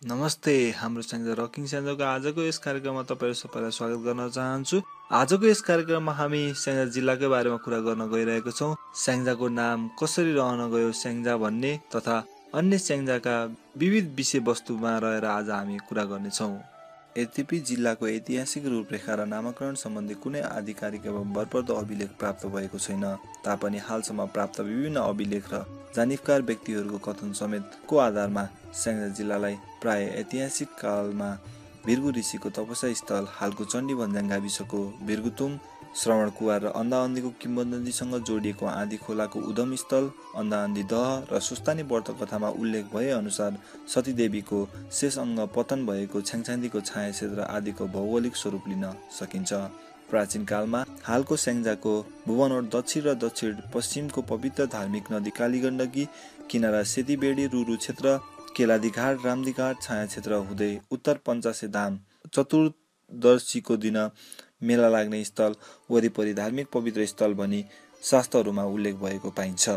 नमस्ते, हाम्रो स्याङ्जा रकिङ स्याङ्जाको आजको यस कार्यक्रममा तपाईँहरू सबैलाई स्वागत गर्न चाहन्छु। आजको यस कार्यक्रममा हामी स्याङ्जा जिल्लाकै बारेमा कुरा गर्न गइरहेको छौँ। स्याङ्जाको नाम कसरी रहन गयो स्याङ्जा भन्ने तथा अन्य स्याङ्जाका विविध विषयवस्तुमा रहेर आज हामी कुरा गर्नेछौँ। यद्यपि जिल्लाको ऐतिहासिक रूपरेखा र नामाकरण सम्बन्धी कुनै आधिकारिक एवं भरपर्दो अभिलेख प्राप्त भएको छैन तापनि हालसम्म प्राप्त विभिन्न अभिलेख र जानिफकार व्यक्तिहरूको कथन समेतको आधारमा स्याङ्जा जिल्लालाई प्राय ऐतिहासिक कालमा भिरगु ऋषिको तपस्या स्थल, हालको चण्डी भन्ज्याङ गाविसको भिरगुतुङ, श्रवण कुवा र अन्धाअन्धीको किम्बदन्तीसँग जोडिएको आँधी खोलाको उद्गम स्थल, अन्धाअन्धी दह र सुस्तानी व्रतकथामा उल्लेख भए अनुसार सतीदेवीको शेष अङ्ग पतन भएको छ्याङछ्याङ्दीको छाया क्षेत्र आदिको भौगोलिक स्वरूप लिन सकिन्छ। प्राचीन कालमा हालको स्याङ्जाको भुवनोट दक्षिण र दक्षिण पश्चिमको पवित्र धार्मिक नदी कालीगण्डकी किनारा सेतीबेडी रुरु क्षेत्र, केलादी घाट, रामदी घाट छाया क्षेत्र हुँदै उत्तर पञ्चासे धाम चतुर्दशीको दिन मेला लाग्ने स्थल वरिपरि धार्मिक पवित्र स्थल भनी शास्त्रहरूमा उल्लेख भएको पाइन्छ।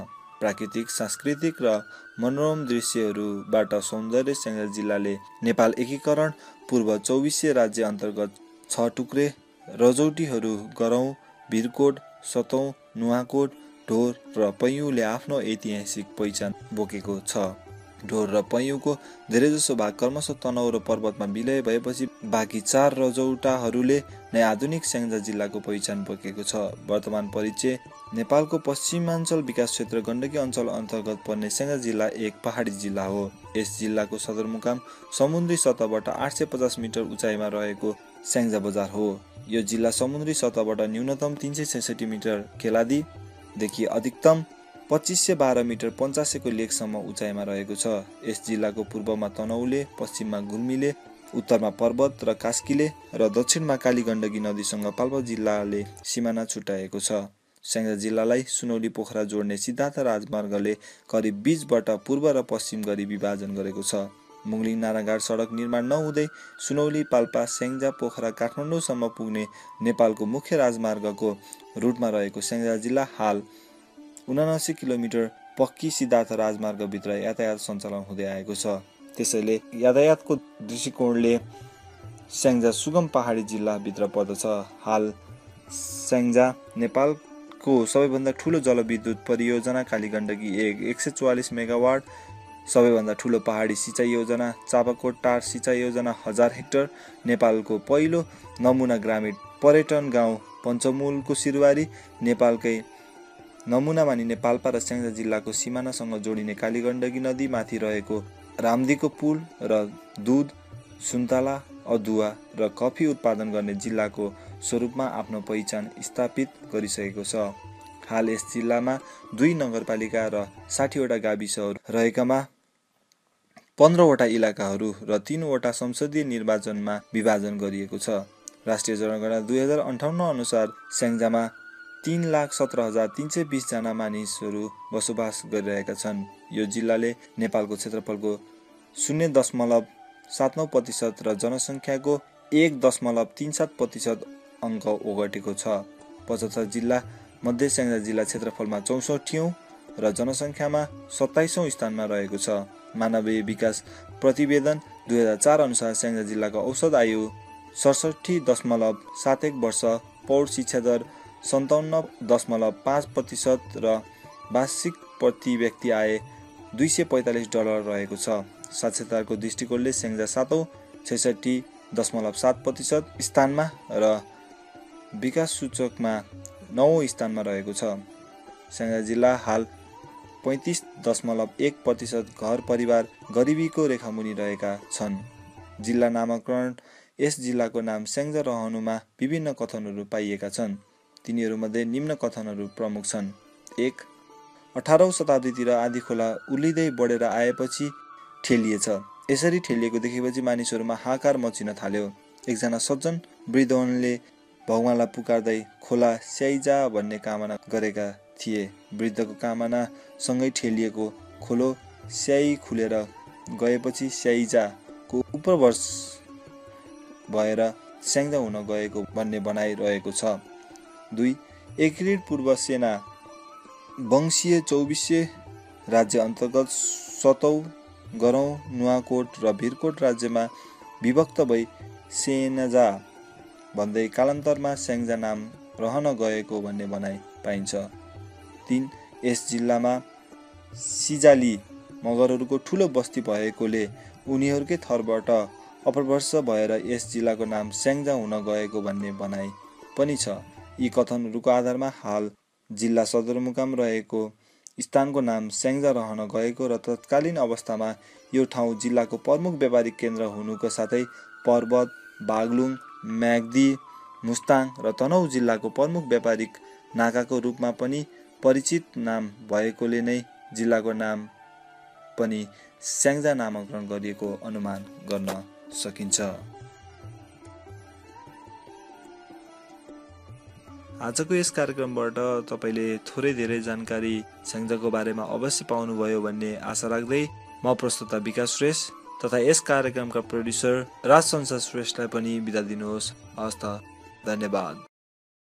प्राकृतिक, सांस्कृतिक र मनोरम दृश्यहरूबाट सौन्दर्य स्याङ्जा जिल्लाले नेपाल एकीकरण पूर्व 24 राज्य अन्तर्गत 6 टुक्रे रजौटीहरू गरौँ, भिरकोट, सतौँ, नुवाकोट, ढोर र पैयुँले आफ्नो ऐतिहासिक पहिचान बोकेको छ। ढोर र पैयुँको धेरैजसो भाग क्रमशः तनहुँ र पर्वतमा विलय भएपछि बाँकी 4 रजौटाहरूले नै आधुनिक स्याङ्जा जिल्लाको पहिचान बोकेको छ। वर्तमान परिचय: नेपालको पश्चिमाञ्चल विकास क्षेत्र गण्डकी अञ्चल अन्तर्गत पर्ने स्याङ्जा जिल्ला एक पहाडी जिल्ला हो। यस जिल्लाको सदरमुकाम समुद्री सतहबाट 850 मिटर उचाइमा रहेको स्याङ्जा बजार हो। यो जिल्ला समुद्री सतहबाट न्यूनतम 366 मिटर केलादीदेखि अधिकतम 2512 मिटर पञ्चासेको लेकसम्म उचाइमा रहेको छ। यस जिल्लाको पूर्वमा तनहुँले, पश्चिममा गुल्मीले, उत्तरमा पर्वत र कास्कीले र दक्षिणमा कालीगण्डकी नदीसँग पाल्पा जिल्लाले सिमाना छुट्याएको छ। स्याङ्जा जिल्लालाई सुनौली पोखरा जोड्ने सिद्धार्थ राजमार्गले करिब 20बाट पूर्व र पश्चिम गरी विभाजन गरेको छ। मुङलिङ नाराघाट सडक निर्माण नहुँदै सुनौली, पाल्पा, स्याङ्जा, पोखरा, काठमाडौँसम्म पुग्ने नेपालको मुख्य राजमार्गको रुटमा रहेको स्याङ्जा जिल्ला हाल 79 किलोमिटर पक्की सिद्धार्थ राजमार्गभित्र यातायात सञ्चालन हुँदै आएको छ। त्यसैले यातायातको दृष्टिकोणले स्याङ्जा सुगम पहाडी जिल्लाभित्र पर्दछ। हाल स्याङ्जा नेपालको सबैभन्दा ठुलो जलविद्युत परियोजना कालीगण्डकी 144 मेगावाट, सबैभन्दा ठुलो पहाडी सिँचाइ योजना चापाकोट टार सिँचाइ योजना 1000 हेक्टर, नेपालको पहिलो नमुना ग्रामीण पर्यटन गाउँ पञ्चमुलको सिरुवारी, नेपालकै नमुना मानिने पाल्पा र स्याङ्जा जिल्लाको सिमानासँग जोडिने कालीगण्डकी नदी माथि रहेको रामदीको पुल र दुध, सुन्तला, अदुवा र कफी उत्पादन गर्ने जिल्लाको स्वरूपमा आफ्नो पहिचान स्थापित गरिसकेको छ। हाल यस जिल्लामा 2 नगरपालिका र 60वटा गाविसहरू रहेकामा 15वटा इलाकाहरू र 3वटा संसदीय निर्वाचनमा विभाजन गरिएको छ। राष्ट्रिय जनगणना 2058 अनुसार स्याङ्जामा 3,17,320 जना मानिसहरू बसोबास गरिरहेका छन्। यो जिल्लाले नेपालको क्षेत्रफलको 0.79% र जनसङ्ख्याको 1.37% अङ्क ओगटेको छ। 75 जिल्ला मध्ये स्याङ्जा जिल्ला क्षेत्रफलमा 64औं र जनसङ्ख्यामा 27औं स्थानमा रहेको छ। मानवीय विकास प्रतिवेदन 2004 अनुसार स्याङ्जा जिल्लाको औसत आयु 67.71 वर्ष, पौड शिक्षा दर 57.5% र वार्षिक प्रति व्यक्ति आय $245 रहेको छ। साक्षरताको दृष्टिकोणले स्याङ्जा 7औं 66.7% स्थानमा र विकास सूचकमा 9औं स्थानमा रहेको छ। स्याङ्जा जिल्ला हाल 35.1% घर परिवार गरिबीको रेखामुनि रहेका छन्। जिल्ला नामाकरण: यस जिल्लाको नाम स्याङ्जा रहनुमा विभिन्न कथनहरू पाइएका छन्। तिनीहरूमध्ये निम्न कथनहरू प्रमुख छन्। 1. 18औं शताब्दीतिर आँधी खोला उर्लिँदै बढेर आएपछि ठेलिएछ। यसरी ठेलिएको देखेपछि मानिसहरूमा हाहाकार मचिन थाल्यो। एकजना सज्जन वृद्धले भगवानलाई पुकार्दै खोला स्याइजा भन्ने कामना गरेका थिए। वृद्धको कामना सँगै ठेलिएको खोलो स्याइ खुलेर गएपछि स्याइजाको उपरवर्ष भएर स्याङ्जा हुन गएको भन्ने भनाइ रहेको छ। 2. एकीकृत पूर्व सेना वंशीय 24 राज्य अन्तर्गत 7औं गरौँ, नुवाकोट र भिरकोट राज्यमा विभक्त भई स्याङ्जा भन्दै कालान्तरमा स्याङ्जा नाम रहन गएको भन्ने भनाइ पाइन्छ। 3. यस जिल्लामा सिजाली मगरहरूको ठुलो बस्ती भएकोले उनीहरूकै थरबाट अपभ्रंश भएर यस जिल्लाको नाम स्याङ्जा हुन गएको भन्ने भनाइ पनि छ। यी कथनहरूको आधारमा हाल जिल्ला सदरमुकाम रहेको स्थानको नाम स्याङ्जा रहन गएको र तत्कालीन अवस्थामा यो ठाउँ जिल्लाको प्रमुख व्यापारिक केन्द्र हुनुको साथै पर्वत, बागलुङ, म्याग्दी, मुस्ताङ र तनहुँ जिल्लाको प्रमुख व्यापारिक नाकाको रूपमा पनि परिचित नाम भएकोले नै जिल्लाको नाम पनि स्याङ्जा नामाकरण गरिएको अनुमान गर्न सकिन्छ। आजको यस कार्यक्रमबाट तपाईँले थोरै धेरै जानकारी स्याङ्जाको बारेमा अवश्य पाउनुभयो भन्ने आशा राख्दै म प्रस्तुता विकास श्रेष्ठ तथा यस कार्यक्रमका प्रोड्युसर राज संसार श्रेष्ठलाई पनि बिदा दिनुहोस्। हस्त, धन्यवाद।